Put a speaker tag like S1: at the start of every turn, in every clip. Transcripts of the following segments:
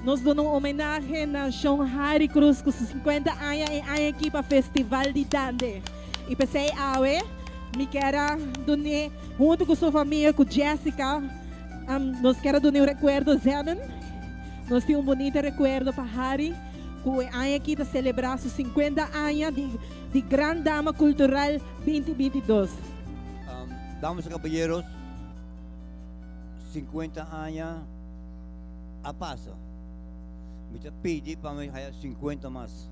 S1: Nos duna un homenahe na Shon Harry Cruz ku su 50 aña e aña aki pa Festival di Dande. I p'esei awe mi kier a dun'é huntu ku su famia ku Jessica nos kier a dun'é un rekuerdo Zenon. Nos tin un bunita rekuerdo pa Harry ku e aña aki ta selebrá su 50 aña di di Gran Dama Kultural 2022.
S2: Damas y caballeros, 50 aña a pasa. Mi ta pidi pa mi haya 50 mas.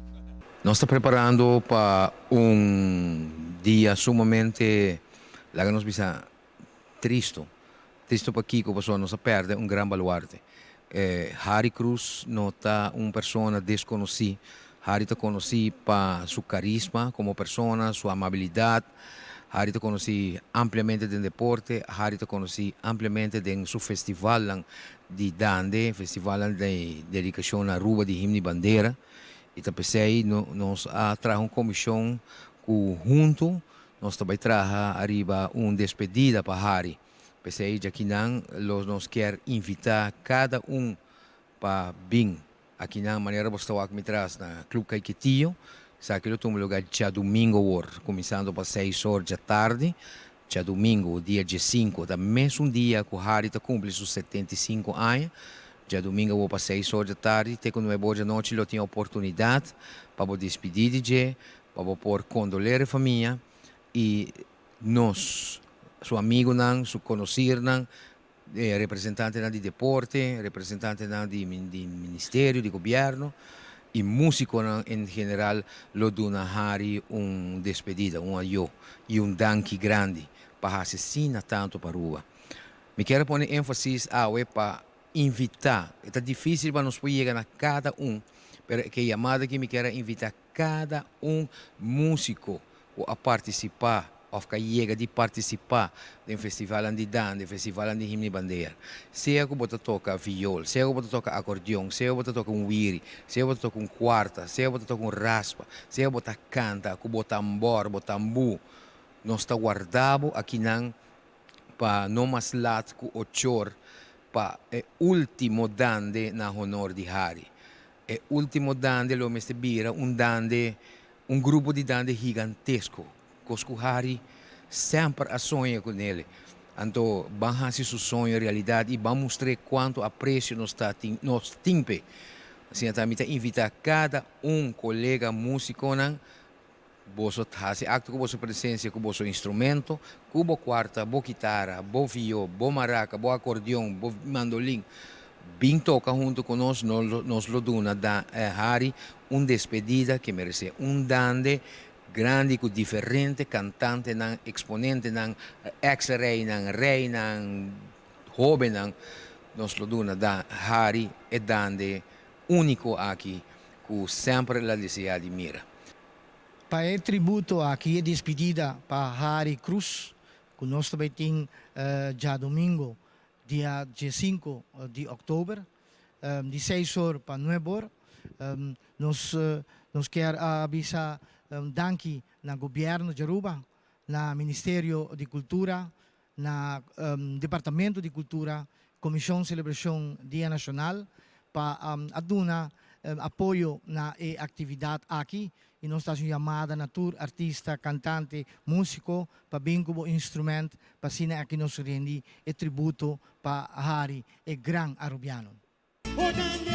S3: Nos ta preparando pa un dia sumamente, laga nos bisa, tristo. Tristo pakico? Pasobra nos a perde un gran baluarte. Harry Croes no ta un persona desconoci. Harry ta conoci pa su carisma como persona, su amabilidad. Harry ta conoci ampliamente den deporte. Harry ta conoci ampliamente den su festivalnan di dande, festivalnan di dedicacion na Aruba di Himno y Bandera. Y ta p'esey nos a traha un comision cu hunto nos ta bay traha ariba un despedida pa Harry. P'esey djakinan lo nos kier invita cada un pa bin akinan manera bo sta wak mi tras na Club Caiquetio. Esaki lo tuma lugar djadumingo awor, cuminsando pa 6 or djatardi. Djadumingo, dia 15, ta mesun dia cu Harry ta cumpli su 75 aña. Djadumingo awor pa 6 or djatardi te cu 9 or djanochi lo tin oportunidad pa bo despidi di dje, pa bo por condoleer e famia y nos, su amigonan, su conocirnan, representantenan di deporte, representantenan di ministerio, di gobierno y musiconan en general lo duna Harry un despedida, un ayo y un danki grandi pa haci asina tanto pa Aruba. Mi kier pone enfasis awe pa invita. Ta dificil pa nos por yega na cada un, pero cu e yamada cu mi kier invita cada un musico cu a participa of cu a yega di participa den festival di dande, festival di Himno y Bandera. Sea cu bo ta toca viool, sea cu bo ta toca acordeon, sea cu bo ta toca un wiri, sea cu bo ta toca un cuarta, sea cu bo ta toca un raspa, sea cu bo ta canta, cu bo tambor, bo tambu, nos ta warda bo akinan pa no mas laat cu 8 or pa e ultimo dande na honor di Harry. E ultimo dande lo mester bira un dande, un grupo di dande gigantesco. Cos cu Harry semper a soña cu ne. Anto, ban haci su soño realidad y ban mustra cuanto aprecio nos ta tin, nos tin p'e. Asina, tambe ta invita cada un colega musiconan, boso haci acto cu boso presencia, cu boso instrumento, cu bo cuarta, bo guitarra, bo viool, bo maraca, bo acordeon, bo mandolin. Bin toca hunto cu nos, nos lo duna Harry un despedida cu merece un dande grandi cu diferente cantantenan, exponentenan, ex-reynan, reynan, hobennan, nos lo duna da Harry e dande unico aki cu semper el a desea di mira.
S4: Pa e tributo aki e despedida pa Harry Croes, cu nos tambe tin diadomingo, dia 5 di october, di 6 or pa 9 or. Nos kier avisa danki na gobierno di Aruba, na Ministerio di Cultura, na Departamento di Cultura, Comision Celebracion Dia Nacional, pa a duna apoyo na e actividad aki y nos ta yamada na tur artista, cantante, musico pa bin cu instrumento pa asina aki nos rindi e tributo pa Harry, e gran arubiano.
S5: O dande.